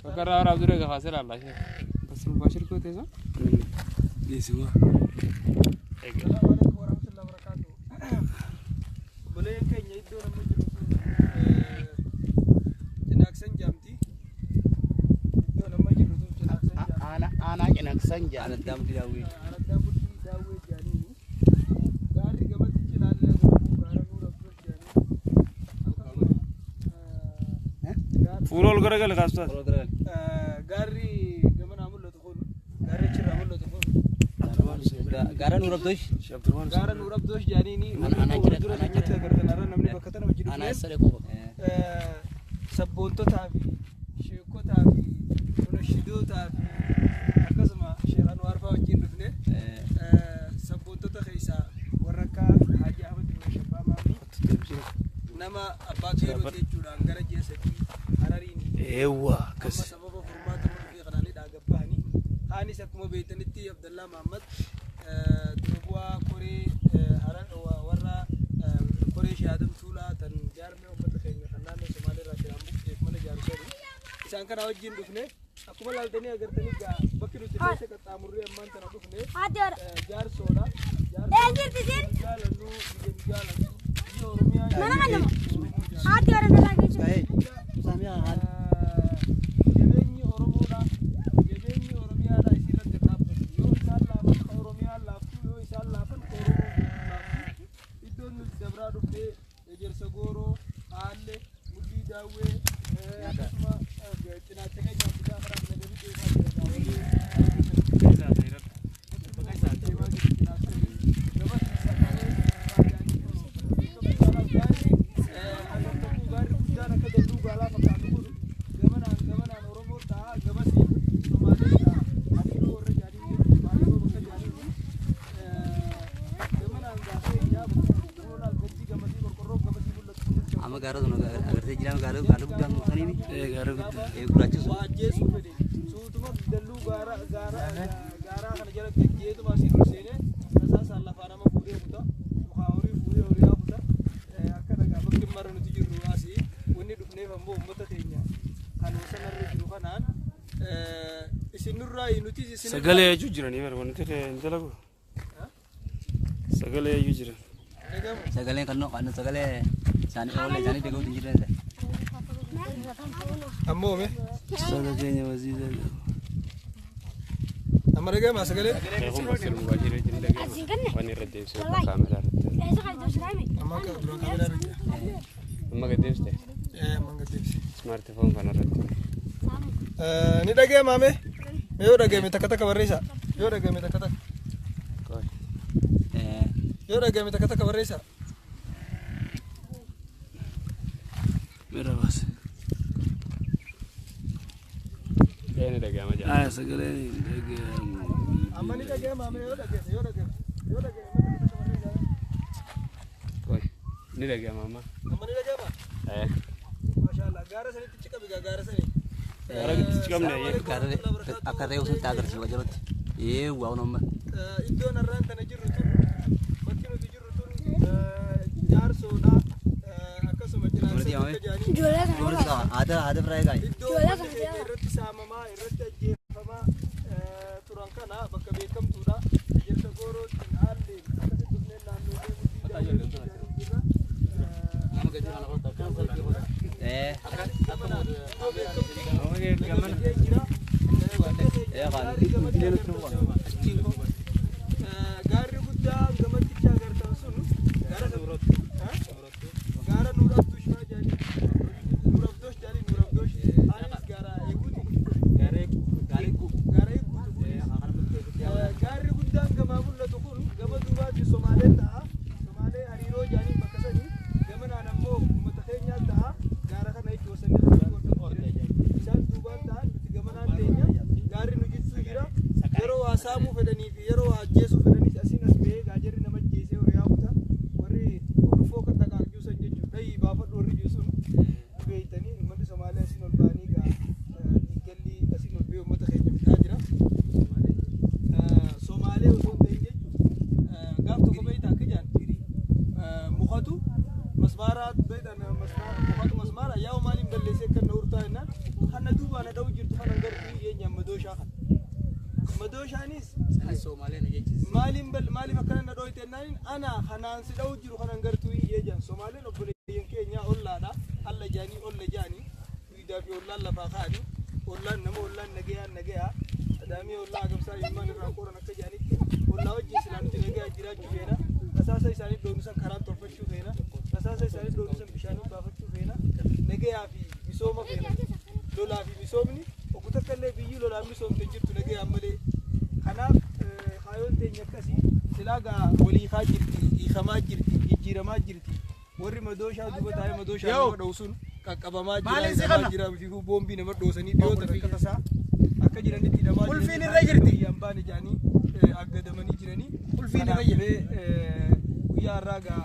Bakka irraa waraabduu dhaga kaasee laallaa ishee. Bas mubaashir goote isa? Dhiisuma. Eegale. Assalamu alaikum warahmatullahi wabarakatuh. Obboleen keenya iddoo namni jiru sun Cinaaksan jaamti. Iddoo nama jiru sun Cinaaksan jaamti. Aanaa Cinaaksan jedhama. Araddaa Mudhii Daawwee. Araddaa Mudhii Daawwee jedhaniini. Gaarri gamatti cinaallee agarru gaara Nuur Abdul jedhanii. Akkasuma Fuula ol garagale kaastaas. gaarri gamanaa mul'atu kun gaarri achirraa mul'atu kun Gaara Nuur Abdoosh. gaara Nuur Abdoosh jedhaniini. Ana jira, Dura ana keenyatti jira. agartan har'a namni bakka tana hojii Aanaa dhufneen eessa dhaquu qaba? sabboontotaa fi sheekotaa fi munashidootaa fi akkasuma Sheekh Anwaar fa'aa wajjin dhufne sabboontota keessaa warra akka Haaji Ahmad Ibn Shabbaa Maamii nama abbaa keerooti jechuudhaan gara ji'a 3 Harariin Eewwa amma akkas. sababa furmaata dhufee kanaanidha gabbahanii. Kaanis akkuma beektanitti Abdallaa Mahammad dura bu'aa koree warra koree Shaadam Tuulaa tan jaarmee uummata keenya kan naannoo Somaalee irraa shiraan buqqeef mana ijaaru sani. Isaan kana wajjin dhufne akkuma laaltanii agartanii gaa bakki nuti keessa qaxxaamurree ammaan tana dhufne jaarsoodha. Jaarsoon jaalannu biyya nu jaalannu biyya Oromiyaa jaalannu Oromoo jaalannu. Jabeenyi Oromoodha. Jabeenyi Oromiyaadha isirratti dhaabbatu. Yoo isaan laafan ka Oromiyaan laaftu, yoo isaan laafan ka Oromoon guutuun laaftu. Iddoon nuti dabraa dhufnee Ejersa Gooroo, Aalle, Mudhii Daawwee, akkasuma cinaacha keenyaaf bitaa karaa filatanii deemaa jira daawwee. Deemaa jiru cinaacha gamas saqaree gaarri guddaan akka dalluu gaalaa fakkaatu kun gamanaan gamanaan Oromoo ta'a gamasii Somaalee ta'a hariiroo warra jaanii jechuudha hariiroo bakka jaanii gamanaan gaafa eenyaa bakka qorqorroon gaddi gamasii qorqorroo gamasii mul'atu kun Amma gaara sun agartee jira gaara gaara guddaan saniini. Gaara guddaa. Gurraacha sun. waa ajjeesuu fedhe suutuma dalluu gaara gaara gaaraa kana jala gajjeetuma asiin ol seenee rasaasaan lafaa nama fuudhee kuta mukaa horii fuudhee horii kuta akka dhagaa bakki marra nuti jirru asii wanni dhufneef ammoo uummata keenya kan wasanarra jiru kanaan isin nurraa nuti isin Sagalee eeyyuu jiranii bara wanti hin dalagu. Sagalee eeyyuu jiran. Sagaleen kan kan sagalee isaanii oolee isaanii dhaga'uutu hin jirre. Ammoo me Sagalee keenya waziiza. amma dhaga'amaa sagalee Kun bakka mubaashir wajjin dhaga'ama. Waan irra deebisee bakka kaameraa irratti. Amma akka duraan kaameraa irra jira. Amma gad deebiste Amma gad deebise. smartphone kana irratti. Ni dhaga'amaa mee? Mee yoo dhaga'ame takka takka barreessaa. Yoo dhaga'ame takka takka. Qoy. Yoo dhaga'ame takka takka barreessaa. Mira baase. Ni dhaga'ama jaa. Aya sagaleen hin dhaga'amu. Amma ni dhaga'amaa mee yoo dhaga'ame yoo dhaga'ame yoo dhaga'ame takka takka barreessaa. Qoy. Ni dhaga'ama amma. Amma ni dhaga'amaa? Eh. Maashaallah gaara sanitti ciqabi gaa gaara sanii. Gaara gidduutti ciqabne, ayyee. Gaara akka reefu sun agarsiisu qajeelatti. Ee waa amma. Iddoon har'aan tana jirru tun bakki nuti jirru tun jaarsoodha. Akkasuma Dubartii cinaacha yaamame. bakka jaanii Dubartii qaba. Aadaa aadaa biraa eegaa. iddoo uummanni keenya irratti saamamaa irratti ajjeefamaa turan kana bakka beekamtuudha. Ejersa Goorootiin haalli akkasitti dhufnee naannoolee Mudhii Daawwee jirra. Ee. Iddoo beekamtuu jira. Gaarri guddaa gamatti agartan sun gaara Nuur Abdoosh fa'aa jedhanii Nuur Abdoosh jedhanii Nuur Abdoosh anis gaara eeguuti gaara eeguutu kunis gaarri guddaan gamaa mul'atu kun gama duubaatti Somaaleen ta'a Somaalee hariiroo jedhanii bakka sanii gamanaan ammoo uummata keenyaa ta'a gaara kana jechuun wasanni isaan duubaan ta'an nuti gamanaan teenya gaarri nu jidduu jira yeroo waa saamuu fedhanii fi yeroo waa ajjeesuu fedhaniis asiin as ba'ee gaajarri nama ajjeesee horii kuta warri dhufoo kan dhaqaaqjuu san jechuudha dhayii baafadhu warri jiru sun beeytanii uummanni Somaalee asiin ol ba'anii gaa diiggalli asiin ol ba'ee uummata keenya fixaa jira. Somaalee osoo hin ta'in jechuudha gaaf tokko beeyta akka jaan mukatu masmaaraa beeytan mukatu masmaara yaa'u maaliin balleessee akka na urtaa jennaan kana duubaan na dha'u jirtu kana Madooshaanis maaliin maaliif akkana na dhooyte jennaan ana kanaan si dha'u jiru kanan gartuu iyyee jedhan. Somaaleen obboleeyyan keenya ollaadha. Alla jaanii olla jaanii duwidaa fi ollaan lafaa ka'anii ollaan nama ollaan nagayaa nagayaa adaamii ollaa agamsaa ilmaan irraa qoran akka jaanitti ollaa wajjin silaa nuti nagayaa jiraachuu feena. Rasaasa isaanii dhoonu san karaan tolfachuu feena. Rasaasa isaanii dhoonu san bishaanii baafachuu feena. Nagayaa fi misooma feena. Lolaa fi misoomni oggu takka illee biyyi lolaan misoomte jirtu nagayaan malee. Kanaaf kaayoon teenya akkasii silaa gaa walii kaa jirti, hiikamaa jirti, jijjiiramaa jirti. Warri madooshaa duuba taa'ee madooshaa nama dha'u sun qaqqabamaa jira, hidhamaa jira, fi boombii nama dhoosanii dhiyoota akka tasaa akka jiranitti hidhamaa Ulfiin irra jirti. Biyyaan baane jedhanii aggadamanii jiranii. Ulfiin irra jirti. Guyyaa har'aa gaa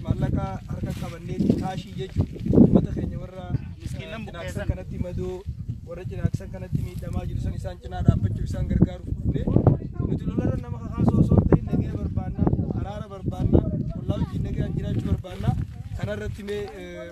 maallaqa harka qabannee kaashii jechuun uummata keenya warra cinaaksan kanatti madoo warra cinaaksan kanatti miidhamaa jiru san isaan cinaa dhaabbachuuf isaan gargaaruuf dhufne nuti lolarra nama kakaasoo osoo hin ta'in nagaya barbaanna, araara barbaanna, ollaa wajjin nagayaan jiraachuu barbaanna. Kanarratti mee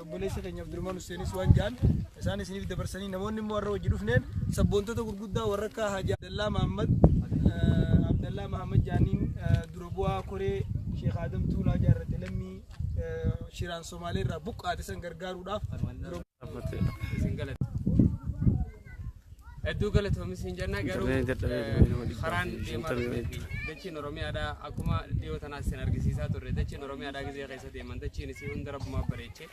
obboleessa keenya Abdurrahman Huseenis waan jedhan isaan isiniif dabarsanii namoonni immoo har'a wajji dhufneen sabboontota gurguddaa warra akka Haji Abdallaa Mahammad Abdallaa Mahammad jaaniin dura bu'aa koree Sheekh Adam Tuulaa jaarrate lammii shiraan Somaalee irraa buqqaate san gargaaruudhaaf dura Isin galate. Hedduu galatoomis hin jenna garuu karaan deemaa turre fi dachiin Oromiyaadhaa akkuma dhiyoo tanaas isin argisiisaa turre dachiin Oromiyaadhaa gizee keessa deeman dachiin isii hunda rabbumaa bareeche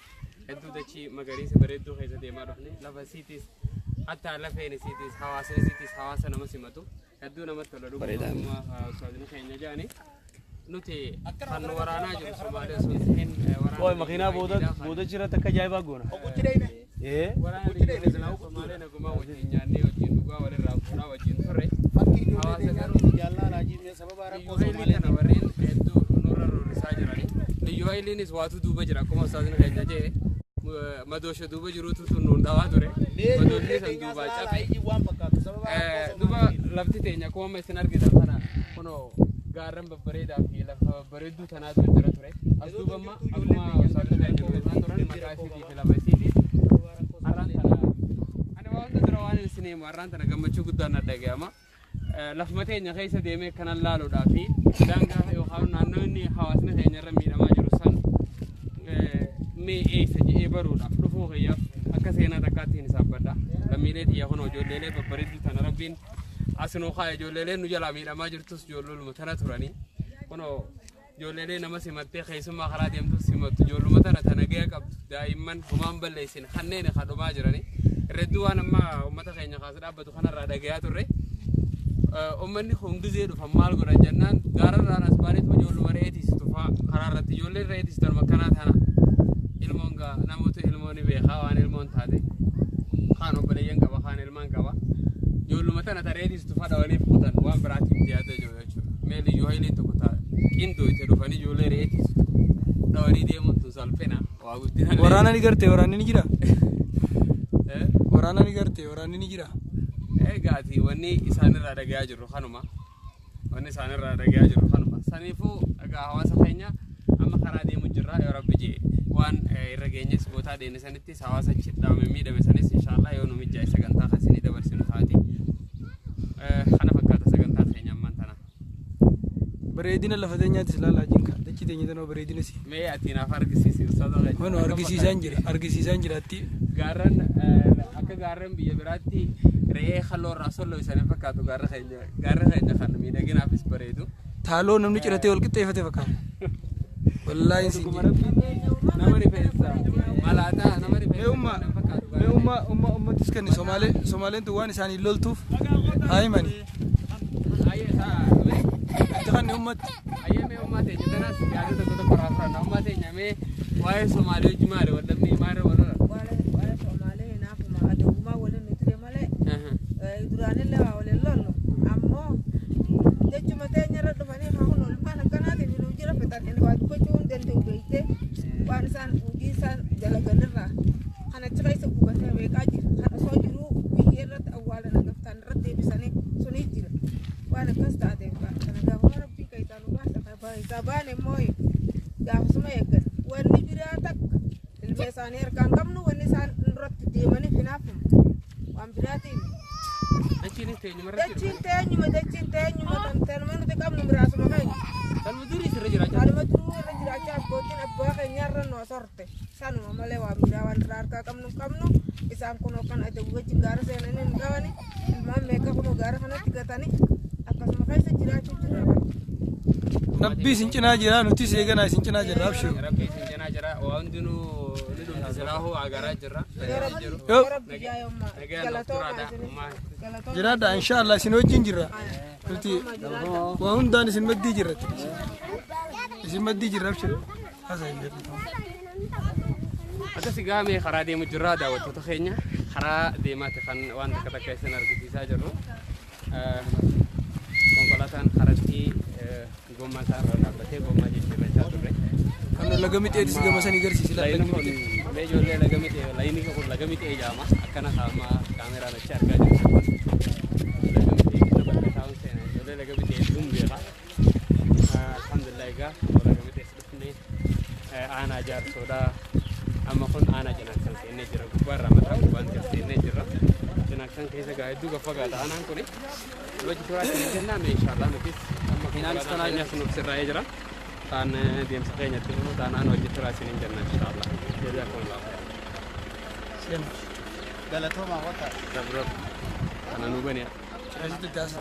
hedduu dachii magariisa bareedduu keessa deemaa dhufne lafa isiitiis hatta lafeen isiitiis hawaasni isiitiis hawaasa nama simatu hedduu namatti tola dhuguma ustaazni keenya jedhani nuti kan nu waraanaa jiru Somaalee osoo hin ta'in waraana Qoy makiinaa booda booda jiratti akka ajaa'ibaa goona. Ee. Waraana Somaalee nagumaa wajjin nyaannee wajjin dhugaa walirraa fuudhaa wajjin turre hawaasa garuu liyyuu haayilii kana warreen hedduu nurra rurrisaa jirani. Liyyuu haayiliinis waatu duuba jira akkuma ustaazni keenya jedhe madoosha duuba jirutu tun nuun dhawaa ture. Madoosni san duubaa cabe. Duuba lafti teenya akkuma amma isin argitan kana kunoo gaarran babbareedaa fi lafa babbareedduu tanaatu jira ture. As duuba amma akkuma ustaazni keenya beekaa turan maqaa isiitii fi lafa isiitii har'aan tana ani waan hunda dura waan isin himu har'aan tana gammachuu guddaan na dhaga'ama. Lafuma teenya keessa deemee kanan laaluudhaa fi daangaa yookaan naannoo inni hawaasni keenya irra miidhamaa jiru san mee eessa jedhee baruudhaaf dhufuu kiyyaaf akka seenaa takkaatti hin saabbadha. Lammiilee xiyya kun ijoolleelee babbareedduu tana rabbiin as nuu kaa'e ijoolleelee nu jalaa miidhamaa jirtus ijoolluma tana turanii kunoo ijoolleelee nama simattee keessummaa karaa deemtus simattu ijoolluma tana tana gahee qabdu daa'imman homaan balleessin kanneen kadhumaa jiranii irredduu waan amma uummata keenya kaas dhaabbatu kanarraa dhagayaa turre. Uummanni kun gizee dhufan maal godhan jennaan gaararraan as baanitu ijoolluma re'ee tiisitu fa'aa karaa irratti ijoolleen re'ee tiisitu akkanaa tana ilmoon gaa namoota ilmoon ni beekaa waan ilmoon taate kaan obboleeyyan qaba kaan ilmaan qaba ijoolluma tana ta re'ee tiisitu fa'aa dhawaniif kutan waan biraatiif yaada jiru jechuudha. Mee liyyuu haayiliin tokko ta'a qindooyte dhufanii ijoollee re'ee tiisitu dhawanii deemuun tun salphina waa guddina. Waraana ni garte waraanni ni jira. Waraana ni garte waraanni ni jira. Egaati wanni isaanirraa dhagayaa jirru kanuma. Wanni isaanirraa dhagayaa jirru kanuma. Saniifuu egaa hawaasa keenya amma karaa deemu jirra yoo rabbi jee waan irra geenyes bootaa deene sanittis hawaasa achi dhaabame miidhame sanis inshaallah yoo nu mijaa'e sagantaa kan isinii dabarsinu taati. Kana fakkaata sagantaa keenya ammaan tana. Bareedina lafa teenyaattis ilaalaa jinka. Dachii teenya tanoo bareedina si. Mee ati naaf argisiisi ustaaza keenya. Manoo argisiisaan jira argisiisaan jiraatti. Gaarran akka gaarran biyya biraatti re'ee halluu irraa solloo isaanii fakkaatu gaarra keenya gaarra keenya kan miidhaginaafis bareedu. Taaloo namni ciratee wal qixxeeffate fakkaata. Wallaahi sin Dhuguma rabbi nama rifeensa malaataa nama Mee rifeensa umma kan fakkaatu mee umma umma ummatis kan Somaalee Somaaleen tun waan isaanii loltuuf haa himani. Ayyee isaa Itti kan ummatti. ayyee mee ummaa teenya tanaas yaada tokko tokko irraa fudhanna ummaa teenya mee waa'ee Somaalee wajji maali waldhabni maali wal lola? Waa'ee Somaalee hinaafuma adawummaa waliin nu ture malee duraanillee waa waliin lollu ammoo jechuma teenya irra dhufanii haa kun olmaan akkanaatiin nu jira fixan waa dubbachuu hin danda'u beeyte waan isaan hojii isaan dalaganirraa kan achi keessa gubatee beekaa jira kan osoo jiruu biyyee irratti awwaalan hangaftaan irratti deebisanii sunii jira waan akkas taateef kana gaafuma rabbii keessaa nu baasa isaa baane immoo gaafasuma eeggan wanni biraa takka ilma isaanii harkaan qabnu wanni isaan irratti deemaniif hinaafuma waan biraatiin Dachiinis Teenyumarratti Dachiin teenyuma, dachiin teenyuma, tanuma nuti qabnu miraasuma keenya. Tanuma durii sirra jiraachaa. Kanuma duruu irra jiraachaa abbootiin abbaa keenya irra nu sorte. Sanuma malee waan biraa waan irraa harkaa qabnu hin qabnu. Isaan kunoo kan adabu wajjin gaara seenanii hin qabani. Ilmaan meeqa kunoo gaara kanatti gatanii akkasuma keessa jiraachuu jirra. Rabbi isin cinaa jira, nutis eeganaa isin cinaa jirra, abshiru. Rabbi isin cinaa jira. Waa hundinuu ni dhumti silaahuu agaraa jirra. Yoo. Rabbi yaa yommaa. Nagaan Galatoomaa turaadha. isin. Galatoomaa. Jiraadha, inshallah isin wajjin jirra. Nuti waa hundaan isin maddii jirra. Isin maddii jirra, abshiru. Hasa hin jedhu. Akkas gaamee karaa deemu jirra, daawwattoota keenya. Karaa deemaati kan waan takka takka isin argisiisaa jirru. Konkolaataan karatti gommaa isaa irra dhaabbatee gommaa jijjiirrachaa turre. Kan laga mixeetis gama sanii garsiisi. Layini kun mee ijoollee laga mixee, layini kun laga mixee jedhama. Akkana kaama kaameraan achi argaa jirtu kun. Laga mixee kana bakka taa'uun seenaa ijoollee laga mixee hedduun beeka. Alhamdulillah, egaa laga mixees dhufnee aanaa Jaarsoodhaa. Amma kun aanaa Cinaaksan seennee jira. Gubbaarraa mataa gubbaan seennee jirra. Cinaaksan keessa gaa hedduu gaffagaata aanaan kuni. Hojii turaatti ni jennaan, inshaallah nutis amma konkolaataan keenyas nuuf sirraa'ee jira. Taan deemsa keenyatti immoo taanaan hojii turaa isiniin jenna, inshaallah. Jazaakumullahu khairan. Galatoomaa wata. Rabbi kana nuu bani'a. Asitti taasisa.